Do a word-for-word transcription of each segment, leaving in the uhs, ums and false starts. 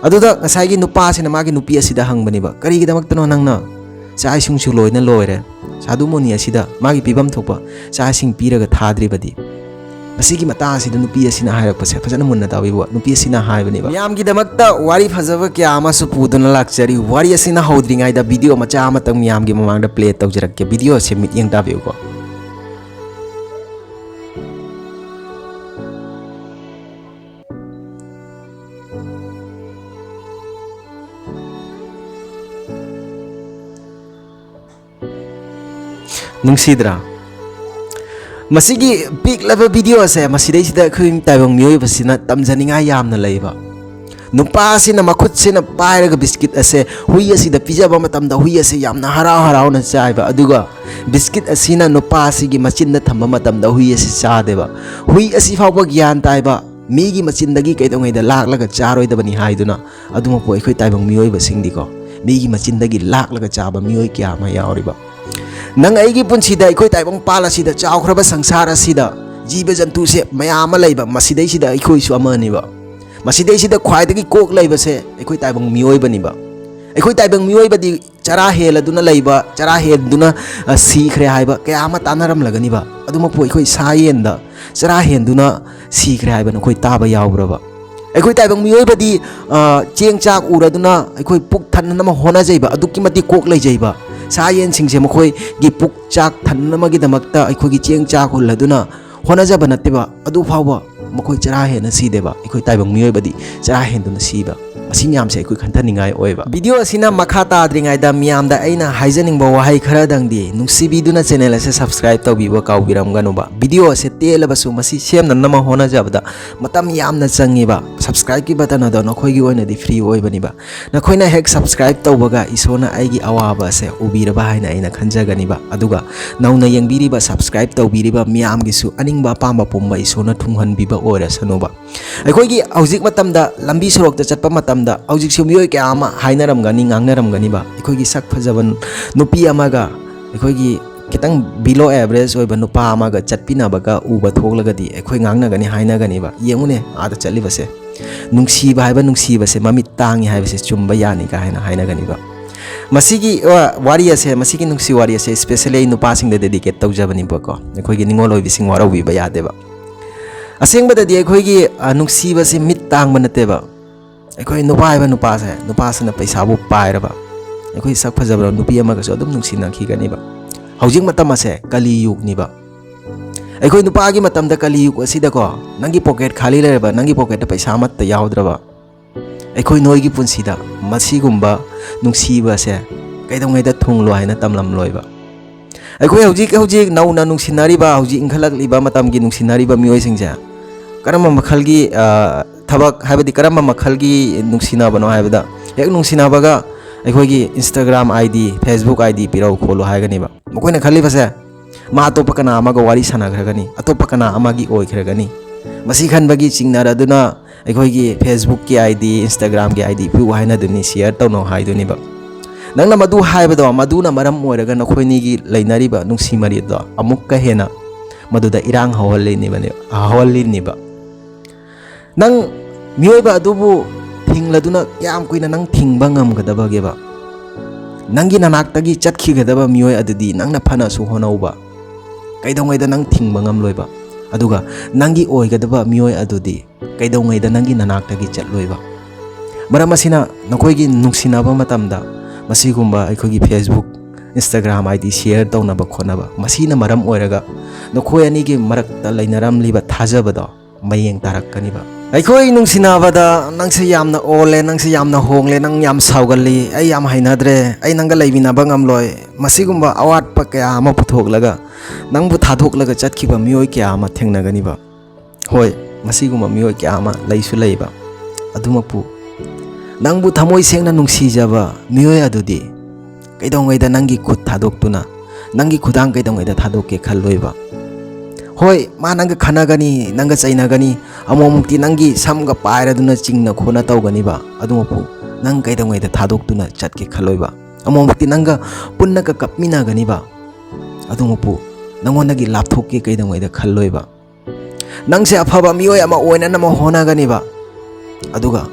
ꯑꯗꯨꯗ ꯉꯁꯥꯏꯒꯤ ꯅꯨꯄꯥꯁꯤꯅ ꯃꯥꯒꯤ ꯅꯨꯄꯤ ꯑꯁꯤꯗ ꯍꯪꯕꯅꯦꯕ, "ꯀꯔꯤꯒꯤꯗꯃꯛꯇꯅꯣ ꯅꯪꯅ ꯆꯥꯛ ꯏꯁꯤꯡꯁꯨ ꯂꯣꯏꯅ ꯂꯣꯏꯔꯦ, ꯁꯥꯗꯨ ꯃꯨꯅꯤ ꯑꯁꯤꯗ ꯃꯥꯒꯤ ꯄꯤꯐꯝ ꯊꯣꯛꯄ ꯆꯥꯛ ꯏꯁꯤꯡ ꯄꯤꯔꯒ ꯊꯥꯗ꯭ꯔꯤꯕꯗꯤ?" ꯃꯁꯤꯒꯤ ꯃꯇꯥꯡ ꯑꯁꯤꯗ ꯅꯨꯄꯤ ꯑꯁꯤꯅ ꯍꯥꯏꯔꯛꯄꯁꯦ ꯐꯖꯅ ꯃꯨꯟꯅ ꯇꯥꯕꯤꯌꯨ꯫ ꯅꯨꯄꯤ ꯑꯁꯤꯅ ꯍꯥꯏꯕꯅꯦꯕ, ꯃꯌꯥꯝꯒꯤꯗꯃꯛꯇ ꯋꯥꯔꯤ ꯐꯖꯕ ꯀꯌꯥ ꯑꯃꯁꯨ ꯄꯨꯗꯨꯅ ꯂꯥꯛꯆꯔꯤ꯫ ꯋꯥꯔꯤ ꯑꯁꯤꯅ ꯍꯧꯗ꯭ꯔꯤꯉꯩꯗ ꯚꯤꯗꯤꯑꯣ ꯃꯆꯥ ꯑꯃꯇꯪ ꯃꯌꯥꯝꯒꯤ ꯃꯃꯥꯡꯗ ꯄ꯭ꯂꯦ ꯇꯧꯖꯔꯛꯀꯦ꯫ ꯚꯤꯗꯤꯑꯣ ꯑꯁꯦ ꯃꯤꯠꯌꯦꯡ ꯇꯥꯕꯤꯌꯨꯀꯣ꯫ ꯅꯨꯡꯁꯤꯗ꯭ꯔꯥ? ꯃꯁꯤꯒꯤ ꯄꯤꯛꯂꯕ ꯚꯤꯗꯤꯑꯣ ꯑꯁꯦ ꯃꯁꯤꯗꯩꯁꯤꯗ ꯑꯩꯈꯣꯏ ꯇꯥꯏꯕꯪ ꯃꯤꯑꯣꯏꯕꯁꯤꯅ ꯇꯝꯖꯅꯤꯡꯉꯥꯏ ꯌꯥꯝꯅ ꯂꯩꯕ꯫ ꯅꯨꯄꯥ ꯑꯁꯤꯅ ꯃꯈꯨꯠꯁꯤꯅ ꯄꯥꯏꯔꯒ ꯕꯤꯁꯀꯤꯠ ꯑꯁꯦ ꯍꯨꯏ ꯑꯁꯤꯗ ꯄꯤꯖꯕ ꯃꯇꯝꯗ ꯍꯨꯏ ꯑꯁꯦ ꯌꯥꯝꯅ ꯍꯔꯥꯎ ꯍꯔꯥꯎꯅ ꯆꯥꯏꯕ, ꯑꯗꯨꯒ ꯕꯤꯁꯀꯤꯠ ꯑꯁꯤꯅ ꯅꯨꯄꯥ ꯑꯁꯤꯒꯤ ꯃꯆꯤꯟꯗ ꯊꯝꯕ ꯃꯇꯝꯗ ꯍꯨꯏ ꯑꯁꯤ ꯆꯥꯗꯦꯕ꯫ ꯍꯨꯏ ꯑꯁꯤ ꯐꯥꯎꯕ ꯒ꯭ꯌꯥꯟ ꯇꯥꯏꯕ, ꯃꯤꯒꯤ ꯃꯆꯤꯟꯗꯒꯤ ꯀꯩꯗꯧꯉꯩꯗ ꯂꯥꯛꯂꯒ ꯆꯥꯔꯣꯏꯗꯕꯅꯤ ꯍꯥꯏꯗꯨꯅ꯫ ꯑꯗꯨꯃꯛꯄꯨ ꯑꯩꯈꯣꯏ ꯇꯥꯏꯕꯪ ꯃꯤꯑꯣꯏꯕꯁꯤꯡꯗꯤꯀꯣ, ꯃꯤꯒꯤ ꯃꯆꯤꯟꯗꯒꯤ ꯂꯥꯛꯂꯒ ꯆꯥꯕ ꯃꯤꯑꯣꯏ ꯀꯌꯥ ꯑꯃ ꯌꯥꯎꯔꯤꯕ꯫ ꯅꯪ ꯑꯩꯒꯤ ꯄꯨꯟꯁꯤꯗ, ꯑꯩꯈꯣꯏ ꯇꯥꯏꯕꯪ ꯄꯥꯜ ꯑꯁꯤꯗ, ꯆꯥꯎꯈ꯭ꯔꯕ ꯁꯪꯁꯥꯔ ꯑꯁꯤꯗ, ꯖꯤꯕ ꯖꯟꯇꯨꯁꯦ ꯃꯌꯥꯝ ꯑꯃ ꯂꯩꯕ, ꯃꯁꯤꯗꯩꯁꯤꯗ ꯑꯩꯈꯣꯏꯁꯨ ꯑꯃꯅꯤꯕ꯫ ꯃꯁꯤꯗꯩꯁꯤꯗ ꯈ꯭ꯋꯥꯏꯗꯒꯤ ꯀꯣꯛ ꯂꯩꯕꯁꯦ ꯑꯩꯈꯣꯏ ꯇꯥꯏꯕꯪ ꯃꯤꯑꯣꯏꯕꯅꯤꯕ꯫ ꯑꯩꯈꯣꯏ ꯇꯥꯏꯕꯪ ꯃꯤꯑꯣꯏꯕꯗꯤ ꯆꯔꯥ ꯍꯦꯜꯂꯗꯨꯅ ꯂꯩꯕ, ꯆꯔꯥ ꯍꯦꯟꯗꯨꯅ, ꯑ, ꯁꯤꯈ꯭ꯔꯦ ꯍꯥꯏꯕ ꯀꯌꯥ ꯑꯃ ꯇꯥꯟꯅꯔꯝꯂꯒꯅꯤꯕ꯫ ꯑꯗꯨꯃꯛꯄꯨ ꯑꯩꯈꯣꯏ ꯁꯥ ꯌꯦꯟꯗ ꯆꯔꯥ ꯍꯦꯟꯗꯨꯅ ꯁꯤꯈ꯭ꯔꯦ ꯍꯥꯏꯕ ꯅꯈꯣꯏ ꯇꯥꯕ ꯌꯥꯎꯕ꯭ꯔꯕ? ꯑꯩꯈꯣꯏ ꯇꯥꯏꯕꯪ ꯃꯤꯑꯣꯏꯕꯗꯤ, ꯑ, ꯆꯦꯡ ꯆꯥꯛ ꯎꯔꯗꯨꯅ ꯑꯩꯈꯣꯏ ꯄꯨꯛ ꯊꯟꯅꯅꯕ ꯍꯣꯠꯅꯖꯩꯕ, ꯑꯗꯨꯛꯀꯤ ꯃꯇꯤꯛ ꯀꯣꯛ ꯂꯩꯖꯩꯕ꯫ ꯁꯥ ꯌꯦꯟꯁꯤꯡꯁꯦ ꯃꯈꯣꯏꯒꯤ ꯄꯨꯛ ꯆꯥꯛ ꯊꯟꯅꯅꯕꯒꯤꯗꯃꯛꯇ ꯑꯩꯈꯣꯏꯒꯤ ꯆꯦꯡ ꯆꯥꯛ ꯍꯨꯜꯂꯗꯨꯅ ꯍꯣꯠꯅꯖꯕ ꯅꯠꯇꯦꯕ, ꯑꯗꯨ ꯐꯥꯎꯕ ꯃꯈꯣꯏ ꯆꯔꯥ ꯍꯦꯟꯅ ꯁꯤꯗꯦꯕ꯫ ꯑꯩꯈꯣꯏ ꯇꯥꯏꯕꯪ ꯃꯤꯑꯣꯏꯕꯗꯤ ꯆꯔꯥ ꯍꯦꯟꯗꯨꯅ ꯁꯤꯕ꯫ ꯃꯁꯤ ꯃꯌꯥꯝꯁꯦ ꯑꯩꯈꯣꯏ ꯈꯟꯊꯅꯤꯡꯉꯥꯏ ꯑꯣꯏꯕ꯫ ꯚꯤꯗꯤꯑꯣ ꯑꯁꯤꯅ ꯃꯈꯥ ꯇꯥꯗ꯭ꯔꯤꯉꯩꯗ ꯃꯤꯌꯥꯝꯗ ꯑꯩꯅ ꯍꯥꯏꯖꯅꯤꯡꯕ ꯋꯥꯍꯩ ꯈꯔꯗꯪꯗꯤ, ꯅꯨꯡꯁꯤꯕꯤꯗꯨꯅ ꯆꯦꯅꯦꯜ ꯑꯁꯦ ꯁꯕꯁꯀ꯭ꯔꯥꯏꯕ ꯇꯧꯕꯤꯕ ꯀꯥꯎꯕꯤꯔꯝꯒꯅꯨꯕ꯫ ꯚꯤꯗꯤꯑꯣ ꯑꯁꯦ ꯇꯦꯜꯂꯕꯁꯨ ꯃꯁꯤ ꯁꯦꯝꯅꯅꯕ ꯍꯣꯠꯅꯖꯕꯗ ꯃꯇꯝ ꯌꯥꯝꯅ ꯆꯪꯉꯤꯕ꯫ ꯁꯕꯁꯀ꯭ꯔꯥꯏꯕꯀꯤ ꯕꯇꯟ ꯑꯗꯣ ꯅꯈꯣꯏꯒꯤ ꯑꯣꯏꯅꯗꯤ ꯐ꯭ꯔꯤ ꯑꯣꯏꯕꯅꯤꯕ꯫ ꯅꯈꯣꯏꯅ ꯍꯦꯛ ꯁꯕꯁꯀ꯭ꯔꯥꯏꯕ ꯇꯧꯕꯒ ꯏꯁꯣꯔꯅ ꯑꯩꯒꯤ ꯑꯋꯥꯕ ꯑꯁꯦ ꯎꯕꯤꯔꯕ ꯍꯥꯏꯅ ꯑꯩꯅ ꯈꯟꯖꯒꯅꯤꯕ꯫ ꯑꯗꯨꯒ ꯅꯧꯅ ꯌꯦꯡꯕꯤꯔꯤꯕ, ꯁꯕꯁꯀ꯭ꯔꯥꯏꯕ ꯇꯧꯕꯤꯔꯤꯕ ꯃꯤꯌꯥꯝꯒꯤꯁꯨ ꯑꯅꯤꯡꯕ ꯑꯄꯥꯝꯕ ꯄꯨꯝꯕ ꯏꯁꯣꯔꯅ ꯊꯨꯡꯍꯟꯕꯤꯕ ꯑꯣꯏꯔꯁꯅꯨꯕ꯫ ꯑꯩꯈꯣꯏꯒꯤ ꯍꯧꯖꯤꯛ ꯃꯇꯝꯗ ꯂꯝꯕꯤ ꯁꯣꯔꯣꯛꯇ ꯆꯠꯄ ꯃꯇꯝꯗ ꯍꯧꯖꯤꯛꯁꯨ ꯃꯤꯑꯣꯏ ꯀꯌꯥ ꯑꯃ ꯍꯥꯏꯅꯔꯝꯒꯅꯤ, ꯉꯥꯡꯅꯔꯝꯒꯅꯤꯕ꯫ ꯑꯩꯈꯣꯏꯒꯤ ꯁꯛ ꯐꯖꯕ ꯅꯨꯄꯤ ꯑꯃꯒ ꯑꯩꯈꯣꯏꯒꯤ ꯈꯤꯇꯪ below average ꯑꯣꯏꯕ ꯅꯨꯄꯥ ꯑꯃꯒ ꯆꯠꯄꯤꯅꯕꯒ ꯎꯕ ꯊꯣꯛꯂꯒꯗꯤ ꯑꯩꯈꯣꯏ ꯉꯥꯡꯅꯒꯅꯤ, ꯍꯥꯏꯅꯒꯅꯤꯕ꯫ ꯌꯦꯡꯉꯨꯅꯦ, ꯑꯥꯗ ꯆꯠꯂꯤꯕꯁꯦ꯫ ꯅꯨꯡꯁꯤꯕ ꯍꯥꯏꯕ ꯅꯨꯡꯁꯤꯕꯁꯦ ꯃꯃꯤꯠ ꯇꯥꯡꯉꯤ ꯍꯥꯏꯕꯁꯦ ꯆꯨꯝꯕ ꯌꯥꯅꯤ ꯀꯥ ꯍꯥꯏꯅ ꯍꯥꯏꯅꯒꯅꯤꯕ꯫ ꯃꯁꯤꯒꯤ, ꯑ, ꯋꯥꯔꯤ ꯑꯁꯦ, ꯃꯁꯤꯒꯤ ꯅꯨꯡꯁꯤ ꯋꯥꯔꯤ ꯑꯁꯦ specially ꯑꯩ ꯅꯨꯄꯥꯁꯤꯡꯗ dedicate ꯇꯧꯖꯕꯅꯤꯕꯀꯣ꯫ ꯑꯩꯈꯣꯏꯒꯤ ꯅꯤꯡꯉꯣꯜ ꯑꯣꯏꯕꯤꯁꯤꯡ ꯋꯥꯔꯧꯕꯤꯕ ꯌꯥꯗꯦꯕ꯫ ꯑꯁꯦꯡꯕꯗꯗꯤ ꯑꯩꯈꯣꯏꯒꯤ, ꯑ, ꯅꯨꯡꯁꯤꯕꯁꯤ ꯃꯤꯠ ꯇꯥꯡꯕ ꯅꯠꯇꯦꯕ꯫ ꯑꯩꯈꯣꯏ ꯅꯨꯄꯥ ꯍꯥꯏꯕ ꯅꯨꯄꯥꯁꯦ, ꯅꯨꯄꯥꯁꯤꯅ ꯄꯩꯁꯥꯕꯨ ꯄꯥꯏꯔꯕ, ꯑꯩꯈꯣꯏ ꯁꯛ ꯐꯖꯕ ꯅꯨꯄꯤ ꯑꯃꯒꯁꯨ ꯑꯗꯨꯝ ꯅꯨꯡꯁꯤꯅꯈꯤꯒꯅꯤꯕ꯫ ꯍꯧꯖꯤꯛ ꯃꯇꯝ ꯑꯁꯦ ꯀꯂꯤ ꯌꯨꯒꯅꯤꯕ꯫ ꯑꯩꯈꯣꯏ ꯅꯨꯄꯥꯒꯤ ꯃꯇꯝꯗ ꯀꯂꯤ ꯌꯨꯒ ꯑꯁꯤꯗꯀꯣ, ꯅꯪꯒꯤ ꯄꯣꯀꯦꯠ ꯈꯥꯂꯤ ꯂꯩꯔꯕ, ꯅꯪꯒꯤ ꯄꯣꯀꯦꯠꯇ ꯄꯩꯁꯥ ꯑꯃꯠꯇ ꯌꯥꯎꯗ꯭ꯔꯕ, ꯑꯩꯈꯣꯏ ꯅꯣꯏꯒꯤ ꯄꯨꯟꯁꯤꯗ ꯃꯁꯤꯒꯨꯝꯕ ꯅꯨꯡꯁꯤꯕꯁꯦ ꯀꯩꯗꯧꯉꯩꯗ ꯊꯨꯡꯂꯣ ꯍꯥꯏꯅ ꯇꯝꯂꯝꯂꯣꯏꯕ꯫ ꯑꯩꯈꯣꯏ ꯍꯧꯖꯤꯛ ꯍꯧꯖꯤꯛ ꯅꯧꯅ ꯅꯨꯡꯁꯤꯅꯔꯤꯕ, ꯍꯧꯖꯤꯛ ꯏꯟꯈꯠꯂꯛꯂꯤꯕ ꯃꯇꯝꯒꯤ ꯅꯨꯡꯁꯤꯅꯔꯤꯕ ꯃꯤꯑꯣꯏꯁꯤꯡꯁꯦ ꯀꯔꯝꯕ ꯃꯈꯜꯒꯤ, ꯑ, ꯊꯕꯛ, ꯍꯥꯏꯕꯗꯤ ꯀꯔꯝꯕ ꯃꯈꯜꯒꯤ ꯅꯨꯡꯁꯤꯅꯕꯅꯣ ꯍꯥꯏꯕꯗ, ꯍꯦꯛ ꯅꯨꯡꯁꯤꯅꯕꯒ ꯑꯩꯈꯣꯏꯒꯤ Instagram ID, Facebook ID ꯄꯤꯔꯛꯎ ꯈꯣꯠꯂꯨ ꯍꯥꯏꯒꯅꯦꯕ꯫ ꯃꯈꯣꯏꯅ ꯈꯜꯂꯤꯕꯁꯦ, ꯃꯥ ꯑꯇꯣꯞꯄ ꯀꯅꯥ ꯑꯃꯒ ꯋꯥꯔꯤ ꯁꯥꯟꯅꯈ꯭ꯔꯒꯅꯤ, ꯑꯇꯣꯞꯄ ꯀꯅꯥ ꯑꯃꯒꯤ ꯑꯣꯏꯈ꯭ꯔꯒꯅꯤ꯫ ꯃꯁꯤ ꯈꯟꯕꯒꯤ ꯆꯤꯡꯅꯔꯗꯨꯅ ꯑꯩꯈꯣꯏꯒꯤ Facebookꯀꯤ ID, Instagramꯒꯤ ID ꯄꯤꯌꯨ ꯍꯥꯏꯅꯗꯣꯏꯅꯤ, share ꯇꯧꯅꯧ ꯍꯥꯏꯗꯣꯏꯅꯦꯕ꯫ ꯅꯪꯅ ꯃꯗꯨ ꯍꯥꯏꯕꯗꯣ, ꯃꯗꯨꯅ ꯃꯔꯝ ꯑꯣꯏꯔꯒ ꯅꯈꯣꯏꯅꯤꯒꯤ ꯂꯩꯅꯔꯤꯕ ꯅꯨꯡꯁꯤ ꯃꯔꯤꯗꯣ ꯑꯃꯨꯛꯀ ꯍꯦꯟꯅ ꯃꯗꯨꯗ ꯏꯔꯥꯡ ꯍꯧꯍꯜꯂꯤꯅꯦꯕꯅꯦ-, ꯍꯧꯍꯜꯂꯤꯅꯦꯕ꯫ ꯅꯪ ꯃꯤꯑꯣꯏꯕ ꯑꯗꯨꯕꯨ ꯊꯤꯡꯂꯗꯨꯅ ꯀꯌꯥꯝ ꯀꯨꯏꯅ ꯅꯪ ꯊꯤꯡꯕ ꯉꯝꯒꯗꯕꯒꯦꯕ? ꯅꯪꯒꯤ ꯅꯅꯥꯛꯇꯒꯤ ꯆꯠꯈꯤꯒꯗꯕ ꯃꯤꯑꯣꯏ ꯑꯗꯨꯗꯤ ꯅꯪꯅ ꯐꯅꯁꯨ ꯍꯣꯠꯅꯧꯕ, ꯀꯩꯗꯧꯉꯩꯗ ꯅꯪ ꯊꯤꯡꯕ ꯉꯝꯂꯣꯏꯕ? ꯑꯗꯨꯒ ꯅꯪꯒꯤ ꯑꯣꯏꯒꯗꯕ ꯃꯤꯑꯣꯏ ꯑꯗꯨꯗꯤ ꯀꯩꯗꯧꯉꯩꯗ ꯅꯪꯒꯤ ꯅꯅꯥꯛꯇꯒꯤ ꯆꯠꯂꯣꯏꯕ? ꯃꯔꯝ ꯑꯁꯤꯅ ꯅꯈꯣꯏꯒꯤ ꯅꯨꯡꯁꯤꯅꯕ ꯃꯇꯝꯗ ꯃꯁꯤꯒꯨꯝꯕ ꯑꯩꯈꯣꯏꯒꯤ Facebook, Instagram ID share ꯇꯧꯅꯕ ꯈꯣꯠꯅꯕ, ꯃꯁꯤꯅ ꯃꯔꯝ ꯑꯣꯏꯔꯒ ꯅꯈꯣꯏ ꯑꯅꯤꯒꯤ ꯃꯔꯛꯇ ꯂꯩꯅꯔꯝꯂꯤꯕ ꯊꯥꯖꯕꯗꯣ ꯃꯌꯦꯡ ꯇꯥꯔꯛꯀꯅꯤꯕ꯫ ꯑꯩꯈꯣꯏ ꯅꯨꯡꯁꯤꯅꯕꯗ ꯅꯪꯁꯦ ꯌꯥꯝꯅ ꯑꯣꯜꯂꯦ, ꯅꯪꯁꯦ ꯌꯥꯝꯅ ꯍꯣꯡꯂꯦ, ꯅꯪ ꯌꯥꯝ ꯁꯥꯎꯒꯜꯂꯤ, ꯑꯩ ꯌꯥꯝ ꯍꯩꯅꯗ꯭ꯔꯦ, ꯑꯩ ꯅꯪꯒ ꯂꯩꯃꯤꯟꯅꯕ ꯉꯝꯂꯣꯏ, ꯃꯁꯤꯒꯨꯝꯕ ꯑꯋꯥꯠꯄ ꯀꯌꯥ ꯑꯃ ꯄꯨꯊꯣꯛꯂꯒ ꯅꯪꯕꯨ ꯊꯥꯗꯣꯛꯂꯒ ꯆꯠꯈꯤꯕ ꯃꯤꯑꯣꯏ ꯀꯌꯥ ꯑꯃ ꯊꯦꯡꯅꯒꯅꯤꯕ꯫ ꯍꯣꯏ, ꯃꯁꯤꯒꯨꯝꯕ ꯃꯤꯑꯣꯏ ꯀꯌꯥ ꯑꯃ ꯂꯩꯁꯨ ꯂꯩꯕ꯫ ꯑꯗꯨꯃꯛꯄꯨ ꯅꯪꯕꯨ ꯊꯃꯣꯏ ꯁꯦꯡꯅ ꯅꯨꯡꯁꯤꯖꯕ ꯃꯤꯑꯣꯏ ꯑꯗꯨꯗꯤ ꯀꯩꯗꯧꯉꯩꯗ ꯅꯪꯒꯤ ꯈꯨꯠ ꯊꯥꯗꯣꯛꯇꯨꯅ, ꯅꯪꯒꯤ ꯈꯨꯗꯥꯡ ꯀꯩꯗꯧꯉꯩꯗ ꯊꯥꯗꯣꯛꯀꯦ ꯈꯜꯂꯣꯏꯕ? ꯍꯣꯏ, ꯃꯥ ꯅꯪꯒ ꯈꯠꯅꯒꯅꯤ, ꯅꯪꯒ ꯆꯩꯅꯒꯅꯤ, ꯑꯃꯨꯛ ꯑꯃꯨꯛꯇꯤ ꯅꯪꯒꯤ ꯁꯝꯒ ꯄꯥꯏꯔꯗꯨꯅ ꯆꯤꯡꯅ ꯈꯣꯠꯅ ꯇꯧꯒꯅꯤꯕ꯫ ꯑꯗꯨꯃꯛꯄꯨ ꯅꯪ ꯀꯩꯗꯧꯉꯩꯗ ꯊꯥꯗꯣꯛꯇꯨꯅ ꯆꯠꯀꯦ ꯈꯜꯂꯣꯏꯕ? ꯑꯃꯨꯛ ꯑꯃꯨꯛꯇꯤ ꯅꯪꯒ ꯄꯨꯟꯅꯒ ꯀꯞꯃꯤꯟꯅꯒꯅꯤꯕ꯫ ꯑꯗꯨꯃꯛꯄꯨ ꯅꯪꯉꯣꯟꯗꯒꯤ ꯂꯥꯞꯊꯣꯛꯀꯦ ꯀꯩꯗꯧꯉꯩꯗ ꯈꯜꯂꯣꯏꯕ? ꯅꯪꯁꯦ ꯑꯐꯕ ꯃꯤꯑꯣꯏ ꯑꯃ ꯑꯣꯏꯅꯅꯕ ꯍꯣꯠꯅꯒꯅꯤꯕ꯫ ꯑꯗꯨꯒ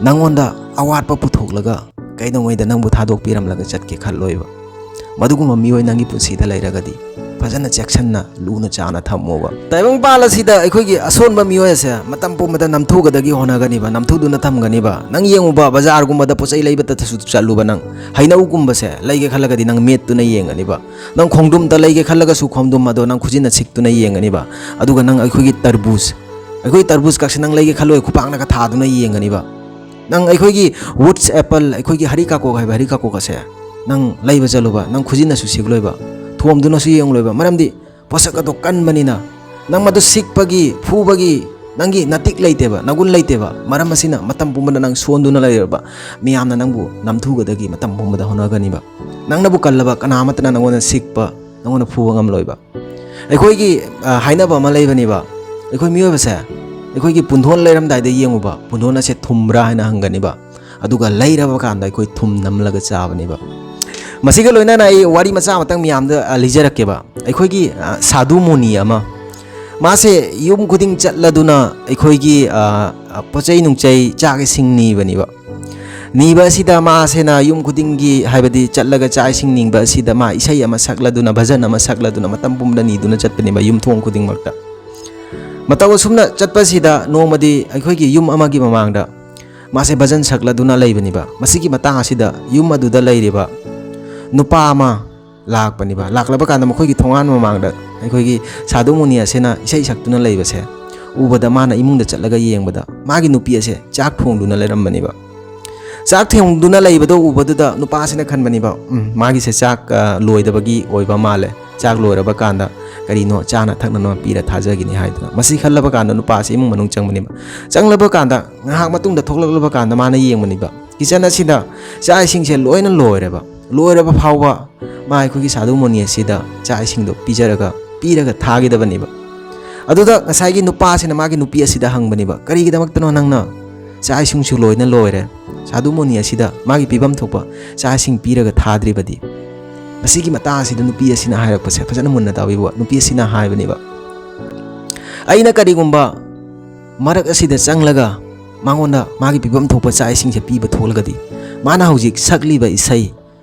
ꯅꯪꯉꯣꯟꯗ ꯑꯋꯥꯠꯄ ꯄꯨꯊꯣꯛꯂꯒ ꯀꯩꯗꯧꯉꯩꯗ ꯅꯪꯕꯨ ꯊꯥꯗꯣꯛꯄꯤꯔꯝꯂꯒ ꯆꯠꯀꯦ ꯈꯜꯂꯣꯏꯕ꯫ ꯃꯗꯨꯒꯨꯝꯕ ꯃꯤꯑꯣꯏ ꯅꯪꯒꯤ ꯄꯨꯟꯁꯤꯗ ꯂꯩꯔꯒꯗꯤ ꯐꯖꯅ ꯆꯦꯛꯁꯤꯟꯅ ꯂꯨꯅ ꯆꯥꯟꯅ ꯊꯝꯃꯣꯕ꯫ ꯇꯥꯏꯕꯪꯄꯥꯜ ꯑꯁꯤꯗ ꯑꯩꯈꯣꯏꯒꯤ ꯑꯁꯣꯟꯕ ꯃꯤꯑꯣꯏ ꯑꯁꯦ ꯃꯇꯝ ꯄꯨꯝꯕꯗ ꯅꯝꯊꯨꯒꯗꯒꯤ ꯍꯣꯠꯅꯒꯅꯤꯕ, ꯅꯝꯊꯨꯗꯨꯅ ꯊꯝꯒꯅꯤꯕ꯫ ꯅꯪ ꯌꯦꯡꯉꯨꯕ, ꯕꯖꯥꯔꯒꯨꯝꯕꯗ ꯄꯣꯠ ꯆꯩ ꯂꯩꯕꯗꯁꯨ ꯆꯠꯂꯨꯕ, ꯅꯪ ꯍꯩꯅꯧꯒꯨꯝꯕꯁꯦ ꯂꯩꯒꯦ ꯈꯜꯂꯒꯗꯤ ꯅꯪ ꯃꯦꯠꯇꯨꯅ ꯌꯦꯡꯒꯅꯤꯕ꯫ ꯅꯪ ꯈꯣꯡꯗ꯭ꯔꯨꯝꯇ ꯂꯩꯒꯦ ꯈꯜꯂꯒꯁꯨ ꯈꯣꯡꯗ꯭ꯔꯨꯝ ꯑꯗꯣ ꯅꯪ ꯈꯨꯖꯤꯟꯅ ꯁꯤꯛꯇꯨꯅ ꯌꯦꯡꯒꯅꯤꯕ꯫ ꯑꯗꯨꯒ ꯅꯪ ꯑꯩꯈꯣꯏꯒꯤ ꯇꯔꯕꯨꯖ, ꯑꯩꯈꯣꯏ ꯇꯔꯕꯨꯖ ꯀꯛꯁꯦ ꯅꯪ ꯂꯩꯒꯦ ꯈꯜꯂꯣꯏ, ꯈꯨꯄꯥꯛꯅꯒ ꯊꯥꯗꯨꯅ ꯌꯦꯡꯒꯅꯤꯕ꯫ ꯅꯪ ꯑꯩꯈꯣꯏꯒꯤ ꯋꯨꯗꯁ ꯑꯦꯄꯜ, ꯑꯩꯈꯣꯏꯒꯤ ꯍꯔꯤ ꯀꯥꯀꯣꯛ ꯍꯥꯏꯕ ꯍꯔꯤ ꯀꯥꯀꯣꯛ ꯑꯁꯦ ꯅꯪ ꯂꯩꯕ ꯆꯠꯂꯨꯕ, ꯅꯪ ꯈꯨꯖꯤꯟꯅꯁꯨ ꯁꯤꯛꯂꯣꯏꯕ, ꯊꯣꯝꯗꯨꯅꯁꯨ ꯌꯦꯡꯂꯣꯏꯕ꯫ ꯃꯔꯝꯗꯤ ꯄꯣꯠꯁꯛ ꯑꯗꯣ ꯀꯟꯕꯅꯤꯅ ꯅꯪ ꯃꯗꯨ ꯁꯤꯛꯄꯒꯤ, ꯐꯨꯕꯒꯤ ꯅꯪꯒꯤ ꯅꯇꯤꯛ ꯂꯩꯇꯦꯕ, ꯅꯒꯨꯟ ꯂꯩꯇꯦꯕ꯫ ꯃꯔꯝ ꯑꯁꯤꯅ ꯃꯇꯝ ꯄꯨꯝꯕꯗ ꯅꯪ ꯁꯣꯟꯗꯨꯅ ꯂꯩꯔꯕ, ꯃꯤꯌꯥꯝꯅ ꯅꯪꯕꯨ ꯅꯝꯊꯨꯒꯗꯒꯤ ꯃꯇꯝ ꯄꯨꯝꯕꯗ ꯍꯣꯠꯅꯒꯅꯤꯕ꯫ ꯅꯪꯅꯕꯨ ꯀꯜꯂꯕ ꯀꯅꯥ ꯑꯃꯠꯇꯅ ꯅꯪꯉꯣꯟꯗ ꯁꯤꯛꯄ, ꯅꯪꯉꯣꯟꯗ ꯐꯨꯕ ꯉꯝꯂꯣꯏꯕ꯫ ꯑꯩꯈꯣꯏꯒꯤ, ꯑ, ꯍꯥꯏꯅꯕ ꯑꯃ ꯂꯩꯕꯅꯦꯕ, ꯑꯩꯈꯣꯏ ꯃꯤꯑꯣꯏꯕꯁꯦ ꯑꯩꯈꯣꯏꯒꯤ ꯄꯨꯟꯊꯣꯟ ꯂꯩꯔꯝꯗꯥꯏꯗ ꯌꯦꯡꯉꯨꯕ, ꯄꯨꯟꯊꯣꯟ ꯑꯁꯦ ꯊꯨꯝꯕ꯭ꯔꯥ ꯍꯥꯏꯅ ꯍꯪꯒꯅꯤꯕ꯫ ꯑꯗꯨꯒ ꯂꯩꯔꯕ ꯀꯥꯟꯗ ꯑꯩꯈꯣꯏ ꯊꯨꯝ ꯅꯝꯂꯒ ꯆꯥꯕꯅꯦꯕ꯫ ꯃꯁꯤꯒ ꯂꯣꯏꯅꯅ ꯑꯩ ꯋꯥꯔꯤ ꯃꯆꯥ ꯑꯃꯇꯪ ꯃꯌꯥꯝꯗ, ꯑ, ꯂꯤꯖꯔꯛꯀꯦꯕ꯫ ꯑꯩꯈꯣꯏꯒꯤ, ꯑ, ꯁꯥꯗꯨ ꯃꯨꯅꯤ ꯑꯃ, ꯃꯥꯁꯦ ꯌꯨꯝ ꯈꯨꯗꯤꯡ ꯆꯠꯂꯗꯨꯅ ꯑꯩꯈꯣꯏꯒꯤ, ꯑ, ꯑ, ꯄꯣꯠ ꯆꯩ ꯅꯨꯡꯆꯩ, ꯆꯥꯛ ꯏꯁꯤꯡ ꯅꯤꯕꯅꯦꯕ꯫ ꯅꯤꯕ ꯑꯁꯤꯗ ꯃꯥꯁꯦꯅ ꯌꯨꯝ ꯈꯨꯗꯤꯡꯒꯤ, ꯍꯥꯏꯕꯗꯤ ꯆꯠꯂꯒ ꯆꯥꯛ ꯏꯁꯤꯡ ꯅꯤꯕ ꯑꯁꯤꯗ ꯃꯥ ꯏꯁꯩ ꯑꯃ ꯁꯛꯂꯗꯨꯅ, ꯚꯖꯟ ꯑꯃ ꯁꯛꯂꯗꯨꯅ ꯃꯇꯝ ꯄꯨꯝꯕꯗ ꯅꯤꯗꯨꯅ ꯆꯠꯄꯅꯦꯕ ꯌꯨꯝꯊꯣꯡ ꯈꯨꯗꯤꯡꯃꯛꯇ꯫ ꯃꯇꯧ ꯑꯁꯨꯝꯅ ꯆꯠꯄꯁꯤꯗ ꯅꯣꯡꯃꯗꯤ ꯑꯩꯈꯣꯏꯒꯤ ꯌꯨꯝ ꯑꯃꯒꯤ ꯃꯃꯥꯡꯗ ꯃꯥꯁꯦ ꯚꯖꯟ ꯁꯛꯂꯗꯨꯅ ꯂꯩꯕꯅꯦꯕ꯫ ꯃꯁꯤꯒꯤ ꯃꯇꯥꯡ ꯑꯁꯤꯗ ꯌꯨꯝ ꯑꯗꯨꯗ ꯂꯩꯔꯤꯕ ꯅꯨꯄꯥ ꯑꯃ ꯂꯥꯛꯄꯅꯦꯕ꯫ ꯂꯥꯛꯂꯕ ꯀꯥꯟꯗ ꯃꯈꯣꯏꯒꯤ ꯊꯣꯡꯒꯥꯟ ꯃꯃꯥꯡꯗ ꯑꯩꯈꯣꯏꯒꯤ ꯁꯥꯗꯨ ꯃꯨꯅꯤ ꯑꯁꯤꯅ ꯏꯁꯩ ꯁꯛꯇꯨꯅ ꯂꯩꯕꯁꯦ ꯎꯕꯗ, ꯃꯥꯅ ꯏꯃꯨꯡꯗ ꯆꯠꯂꯒ ꯌꯦꯡꯕꯗ ꯃꯥꯒꯤ ꯅꯨꯄꯤ ꯑꯁꯦ ꯆꯥꯛ ꯊꯣꯡꯗꯨꯅ ꯂꯩꯔꯝꯕꯅꯦꯕ꯫ ꯆꯥꯛ ꯊꯣꯡꯗꯨꯅ ꯂꯩꯕꯗꯣ ꯎꯕꯗꯨꯗ ꯅꯨꯄꯥꯁꯤꯅ ꯈꯟꯕꯅꯦꯕ, "ꯎꯝ, ꯃꯥꯒꯤꯁꯦ ꯆꯥꯛ, ꯑ, ꯂꯣꯏꯗꯕꯒꯤ ꯑꯣꯏꯕ ꯃꯥꯜꯂꯦ꯫ ꯆꯥꯛ ꯂꯣꯏꯔꯕ ꯀꯥꯟꯗ ꯀꯔꯤꯅꯣ ꯆꯥꯅ ꯊꯛꯅꯅꯕ ꯄꯤꯔ ꯊꯥꯖꯒꯤꯅꯤ" ꯍꯥꯏꯗꯅ꯫ ꯃꯁꯤ ꯈꯜꯂꯕ ꯀꯥꯟꯗ ꯅꯨꯄꯥꯁꯤ ꯏꯃꯨꯡ ꯃꯅꯨꯡ ꯆꯪꯕꯅꯦꯕ꯫ ꯆꯪꯂꯕ ꯀꯥꯟꯗ ꯉꯥꯏꯍꯥꯛ ꯃꯇꯨꯡꯗ ꯊꯣꯛꯂꯛꯂꯕ ꯀꯥꯟꯗ ꯃꯥꯅ ꯌꯦꯡꯕꯅꯦꯕ, ꯀꯤꯆꯟ ꯑꯁꯤꯗ ꯆꯥꯛ ꯏꯁꯤꯡꯁꯦ ꯂꯣꯏꯅ ꯂꯣꯏꯔꯦꯕ꯫ ꯂꯣꯏꯔꯕ ꯐꯥꯎꯕ ꯃꯥ ꯑꯩꯈꯣꯏꯒꯤ ꯁꯥꯗꯨ ꯃꯨꯅꯤ ꯑꯁꯤꯗ ꯆꯥꯛ ꯏꯁꯤꯡꯗꯣ ꯄꯤꯖꯔꯒ, ꯄꯤꯔꯒ ꯊꯥꯒꯗꯕꯅꯦꯕ꯫ ꯑꯗꯨꯗ ꯉꯁꯥꯏꯒꯤ ꯅꯨꯄꯥꯁꯤꯅ ꯃꯥꯒꯤ ꯅꯨꯄꯤ ꯑꯁꯤꯗ ꯍꯪꯕꯅꯦꯕ, "ꯀꯔꯤꯒꯤꯗꯃꯛꯇꯅꯣ ꯅꯪꯅ ꯆꯥꯛ ꯏꯁꯤꯡꯁꯨ ꯂꯣꯏꯅ ꯂꯣꯏꯔꯦ, ꯁꯥꯗꯨ ꯃꯨꯅꯤ ꯑꯁꯤꯗ ꯃꯥꯒꯤ ꯄꯤꯐꯝ ꯊꯣꯛꯄ ꯆꯥꯛ ꯏꯁꯤꯡ ꯄꯤꯔꯒ ꯊꯥꯗ꯭ꯔꯤꯕꯗꯤ?" ꯃꯁꯤꯒꯤ ꯃꯇꯥꯡ ꯑꯁꯤꯗ ꯅꯨꯄꯤ ꯑꯁꯤꯅ ꯍꯥꯏꯔꯛꯄꯁꯦ ꯐꯖꯅ ꯃꯨꯟꯅ ꯇꯥꯕꯤꯕ꯫ ꯅꯨꯄꯤ ꯑꯁꯤꯅ ꯍꯥꯏꯕꯅꯦꯕ, "ꯑꯩꯅ ꯀꯔꯤꯒꯨꯝꯕ ꯃꯔꯛ ꯑꯁꯤꯗ ꯆꯪꯂꯒ ꯃꯉꯣꯟꯗ ꯃꯥꯒꯤ ꯄꯤꯐꯝ ꯊꯣꯛꯄ ꯆꯥꯛ ꯏꯁꯤꯡꯁꯦ ꯄꯤꯕ ꯊꯣꯛꯂꯒꯗꯤ, ꯃꯥꯅ ꯍꯧꯖꯤꯛ ꯁꯛꯂꯤꯕ ꯏꯁꯩ,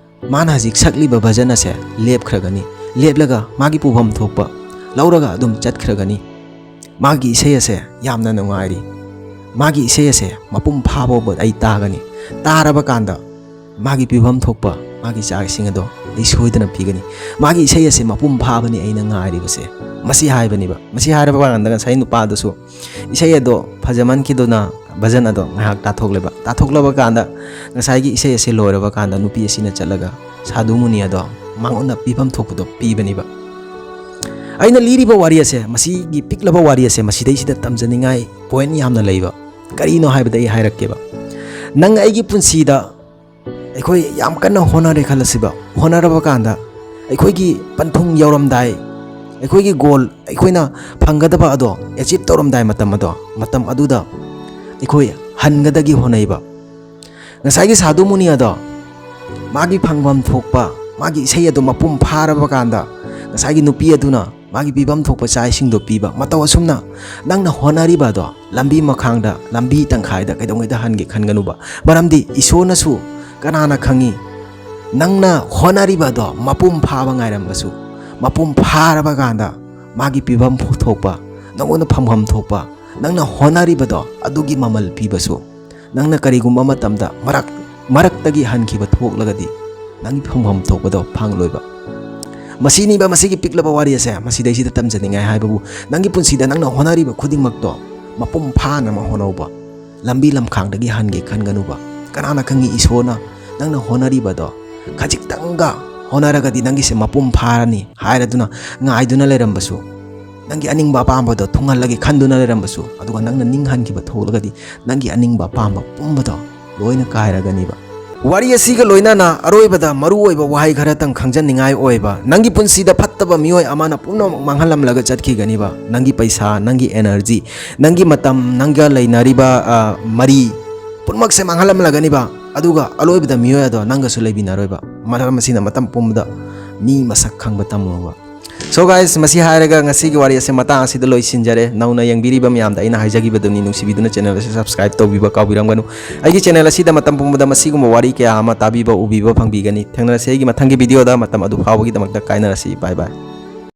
ꯃꯥꯅ ꯍꯧꯖꯤꯛ ꯁꯛꯂꯤꯕ ꯚꯖꯟ ꯑꯁꯦ ꯂꯦꯞꯈ꯭ꯔꯒꯅꯤ꯫ ꯂꯦꯞꯂꯒ ꯃꯥꯒꯤ ꯄꯨꯐꯝ ꯊꯣꯛꯄ ꯂꯧꯔꯒ ꯑꯗꯨꯝ ꯆꯠꯈ꯭ꯔꯒꯅꯤ꯫ ꯃꯥꯒꯤ ꯏꯁꯩ ꯑꯁꯦ ꯌꯥꯝꯅ ꯅꯨꯡꯉꯥꯏꯔꯤ, ꯃꯥꯒꯤ ꯏꯁꯩ ꯑꯁꯦ ꯃꯄꯨꯡ ꯐꯥꯕ ꯐꯥꯎꯕ ꯑꯩ ꯇꯥꯒꯅꯤ꯫ ꯇꯥꯔꯕ ꯀꯥꯟꯗ ꯃꯥꯒꯤ ꯄꯤꯐꯝ ꯊꯣꯛꯄ ꯃꯥꯒꯤ ꯆꯥꯛ ꯏꯁꯤꯡ ꯑꯗꯣ ꯑꯩ ꯁꯣꯏꯗꯅ ꯄꯤꯒꯅꯤ꯫ ꯃꯥꯒꯤ ꯏꯁꯩ ꯑꯁꯦ ꯃꯄꯨꯡ ꯐꯥꯕꯅꯤ ꯑꯩꯅ ꯉꯥꯏꯔꯤꯕꯁꯦ꯫ ꯃꯁꯤ ꯍꯥꯏꯕꯅꯦꯕ꯫ ꯃꯁꯤ ꯍꯥꯏꯔꯕ ꯀꯥꯟꯗ ꯉꯁꯥꯏ ꯅꯨꯄꯥꯗꯨꯁꯨ ꯏꯁꯩ ꯑꯗꯣ ꯐꯖꯃꯟꯈꯤꯗꯨꯅ, ꯚꯖꯟ ꯑꯗꯣ ꯉꯥꯏꯍꯥꯛ ꯇꯥꯊꯣꯛꯂꯦꯕ꯫ ꯇꯥꯊꯣꯛꯂꯕ ꯀꯥꯟꯗ ꯉꯁꯥꯏꯒꯤ ꯏꯁꯩ ꯑꯁꯤ ꯂꯣꯏꯔꯕ ꯀꯥꯟꯗ ꯅꯨꯄꯤ ꯑꯁꯤꯅ ꯆꯠꯂꯒ ꯁꯥꯗꯨ ꯃꯨꯅꯤ ꯑꯗꯣ ꯃꯉꯣꯟꯗ ꯄꯤꯐꯝ ꯊꯣꯛꯄꯗꯣ ꯄꯤꯕꯅꯦꯕ꯫ ꯑꯩꯅ ꯂꯤꯔꯤꯕ ꯋꯥꯔꯤ ꯑꯁꯦ, ꯃꯁꯤꯒꯤ ꯄꯤꯛꯂꯕ ꯋꯥꯔꯤ ꯑꯁꯦ, ꯃꯁꯤꯗꯩꯁꯤꯗ ꯇꯝꯖꯅꯤꯡꯉꯥꯏ ꯄꯣꯏꯟ ꯌꯥꯝꯅ ꯂꯩꯕ꯫ ꯀꯔꯤꯅꯣ ꯍꯥꯏꯕꯗ ꯑꯩ ꯍꯥꯏꯔꯛꯀꯦꯕ꯫ ꯅꯪ ꯑꯩꯒꯤ ꯄꯨꯟꯁꯤꯗ ꯑꯩꯈꯣꯏ ꯌꯥꯝ ꯀꯟꯅ ꯍꯣꯠꯅꯔꯦ ꯈꯜꯂꯁꯤꯕ꯫ ꯍꯣꯠꯅꯔꯕ ꯀꯥꯟꯗ ꯑꯩꯈꯣꯏꯒꯤ ꯄꯟꯊꯨꯡ ꯌꯧꯔꯝꯗꯥꯏ, ꯑꯩꯈꯣꯏꯒꯤ ꯒꯣꯜ, ꯑꯩꯈꯣꯏꯅ ꯐꯪꯒꯗꯕ ꯑꯗꯣ ꯑꯦꯆꯤꯞ ꯇꯧꯔꯝꯗꯥꯏ ꯃꯇꯝ ꯑꯗꯣ, ꯃꯇꯝ ꯑꯗꯨꯗ ꯑꯩꯈꯣꯏ ꯍꯟꯒꯗꯒꯤ ꯍꯣꯠꯅꯩꯕ꯫ ꯉꯁꯥꯏꯒꯤ ꯁꯥꯗꯨ ꯃꯨꯅꯤ ꯑꯗꯣ ꯃꯥꯒꯤ ꯐꯪꯐꯝ ꯊꯣꯛꯄ ꯃꯥꯒꯤ ꯏꯁꯩ ꯑꯗꯨ ꯃꯄꯨꯡ ꯐꯥꯔꯕ ꯀꯥꯟꯗ, ꯉꯁꯥꯏꯒꯤ ꯅꯨꯄꯤ ꯑꯗꯨꯅ ꯃꯥꯒꯤ ꯄꯤꯐꯝ ꯊꯣꯛꯄ ꯆꯥꯛ ꯏꯁꯤꯡꯗꯣ ꯄꯤꯕ꯫ ꯃꯇꯧ ꯑꯁꯨꯝꯅ ꯅꯪꯅ ꯍꯣꯠꯅꯔꯤꯕ ꯑꯗꯣ ꯂꯝꯕꯤ ꯃꯈꯥꯡꯗ, ꯂꯝꯕꯤ ꯇꯪꯈꯥꯏꯗ ꯀꯩꯗꯧꯉꯩꯗ ꯍꯟꯒꯦ ꯈꯟꯒꯅꯨꯕ꯫ ꯃꯔꯝꯗꯤ ꯏꯁꯣꯔꯅꯁꯨ, ꯀꯅꯥꯅ ꯈꯪꯉꯤ, ꯅꯪꯅ ꯍꯣꯠꯅꯔꯤꯕ ꯑꯗꯣ ꯃꯄꯨꯡ ꯐꯥꯕ ꯉꯥꯏꯔꯝꯕꯁꯨ, ꯃꯄꯨꯡ ꯐꯥꯔꯕ ꯀꯥꯟꯗ ꯃꯥꯒꯤ ꯄꯤꯐꯝ ꯊꯣꯛꯄ, ꯅꯪꯉꯣꯟꯗ ꯐꯪꯐꯝ ꯊꯣꯛꯄ, ꯅꯪꯅ ꯍꯣꯠꯅꯔꯤꯕꯗꯣ ꯑꯗꯨꯒꯤ ꯃꯃꯜ ꯄꯤꯕꯁꯨ, ꯅꯪꯅ ꯀꯔꯤꯒꯨꯝꯕ ꯃꯇꯝꯗ ꯃꯔꯛ, ꯃꯔꯛꯇꯒꯤ ꯍꯟꯈꯤꯕ ꯊꯣꯛꯂꯒꯗꯤ ꯅꯪꯒꯤ ꯐꯪꯐꯝ ꯊꯣꯛꯄꯗꯣ ꯐꯪꯂꯣꯏꯕ꯫ ꯃꯁꯤꯅꯤꯕ ꯃꯁꯤꯒꯤ ꯄꯤꯛꯂꯕ ꯋꯥꯔꯤ ꯑꯁꯦ꯫ ꯃꯁꯤꯗꯩꯁꯤꯗ ꯇꯝꯖꯅꯤꯡꯉꯥꯏ ꯍꯥꯏꯕꯕꯨ, ꯅꯪꯒꯤ ꯄꯨꯟꯁꯤꯗ ꯅꯪꯅ ꯍꯣꯠꯅꯔꯤꯕ ꯈꯨꯗꯤꯡꯃꯛꯇꯣ ꯃꯄꯨꯡ ꯐꯥꯅ ꯑꯃ ꯍꯣꯠꯅꯧꯕ꯫ ꯂꯝꯕꯤ ꯂꯝꯈꯥꯡꯗꯒꯤ ꯍꯟꯒꯦ ꯈꯟꯒꯅꯨꯕ꯫ ꯀꯅꯥꯅ ꯈꯪꯉꯤ, ꯏꯁꯣꯔꯅ ꯅꯪꯅ ꯍꯣꯠꯅꯔꯤꯕꯗꯣ ꯈꯖꯤꯛꯇꯪꯒ ꯍꯣꯠꯅꯔꯒꯗꯤ ꯅꯪꯒꯤꯁꯦ ꯃꯄꯨꯡ ꯐꯥꯔꯅꯤ ꯍꯥꯏꯔꯗꯨꯅ ꯉꯥꯏꯗꯨꯅ ꯂꯩꯔꯝꯕꯁꯨ, ꯅꯪꯒꯤ ꯑꯅꯤꯡꯕ ꯑꯄꯥꯝꯕꯗꯣ ꯊꯨꯡꯍꯜꯂꯒꯦ ꯈꯟꯗꯨꯅ ꯂꯩꯔꯝꯕꯁꯨ, ꯑꯗꯨꯒ ꯅꯪꯅ ꯅꯤꯡꯍꯟꯈꯤꯕ ꯊꯣꯛꯂꯒꯗꯤ ꯅꯪꯒꯤ ꯑꯅꯤꯡꯕ ꯑꯄꯥꯝꯕ ꯄꯨꯝꯕꯗꯣ ꯂꯣꯏꯅ ꯀꯥꯏꯔꯒꯅꯤꯕ꯫ ꯋꯥꯔꯤ ꯑꯁꯤꯒ ꯂꯣꯏꯅꯅ ꯑꯔꯣꯏꯕꯗ ꯃꯔꯨꯑꯣꯏꯕ ꯋꯥꯍꯩ ꯈꯔꯇꯪ ꯈꯪꯖꯅꯤꯡꯉꯥꯏ ꯑꯣꯏꯕ, ꯅꯪꯒꯤ ꯄꯨꯟꯁꯤꯗ ꯐꯠꯇꯕ ꯃꯤꯑꯣꯏ ꯑꯃꯅ ꯄꯨꯝꯅꯃꯛ ꯃꯥꯡꯍꯜꯂꯝꯂꯒ ꯆꯠꯈꯤꯒꯅꯤꯕ꯫ ꯅꯪꯒꯤ ꯄꯩꯁꯥ, ꯅꯪꯒꯤ ꯑꯦꯅꯔꯖꯤ, ꯅꯪꯒꯤ ꯃꯇꯝ, ꯅꯪꯒ ꯂꯩꯅꯔꯤꯕ, ꯑ, ꯃꯔꯤ ꯄꯨꯝꯅꯃꯛꯁꯦ ꯃꯥꯡꯍꯜꯂꯝꯂꯒꯅꯤꯕ꯫ ꯑꯗꯨꯒ ꯑꯔꯣꯏꯕꯗ ꯃꯤꯑꯣꯏ ꯑꯗꯣ ꯅꯪꯒꯁꯨ ꯂꯩꯃꯤꯟꯅꯔꯣꯏꯕ꯫ ꯃꯔꯝ ꯑꯁꯤꯅ ꯃꯇꯝ ꯄꯨꯝꯕꯗ ꯃꯤ ꯃꯁꯛ ꯈꯪꯕ ꯇꯝꯃꯨꯕ꯫ So guys, ꯃꯁꯤ ꯍꯥꯏꯔꯒ ꯉꯁꯤꯒꯤ ꯋꯥꯔꯤ ꯑꯁꯤ ꯃꯇꯥꯡ ꯑꯁꯤꯗ ꯂꯣꯏꯁꯤꯟꯖꯔꯦ꯫ ꯅꯧꯅ ꯌꯦꯡꯕꯤꯔꯤꯕ ꯃꯌꯥꯝꯗ ꯑꯩꯅ ꯍꯥꯏꯖꯈꯤꯕꯗꯨꯅꯤ, ꯅꯨꯡꯁꯤꯕꯤꯗꯨꯅ channel ꯑꯁꯤ subscribe ꯇꯧꯕꯤꯕ ꯀꯥꯎꯕꯤꯔꯝꯒꯅꯨ꯫ ꯑꯩꯒꯤ channel ꯑꯁꯤꯗ ꯃꯇꯝ ꯄꯨꯝꯕꯗ ꯃꯁꯤꯒꯨꯝꯕ ꯋꯥꯔꯤ ꯀꯌꯥ ꯑꯃ ꯇꯥꯕꯤꯕ, ꯎꯕꯤꯕ ꯐꯪꯕꯤꯒꯅꯤ꯫ ꯊꯦꯡꯅꯔꯁꯤ ꯑꯩꯒꯤ ꯃꯊꯪꯒꯤ video ꯗ꯫ ꯃꯇꯝ ꯑꯗꯨ ꯐꯥꯎꯕꯒꯤꯗꯃꯛꯇ ꯀꯥꯏꯅꯔꯁꯤ꯫ Bye bye꯫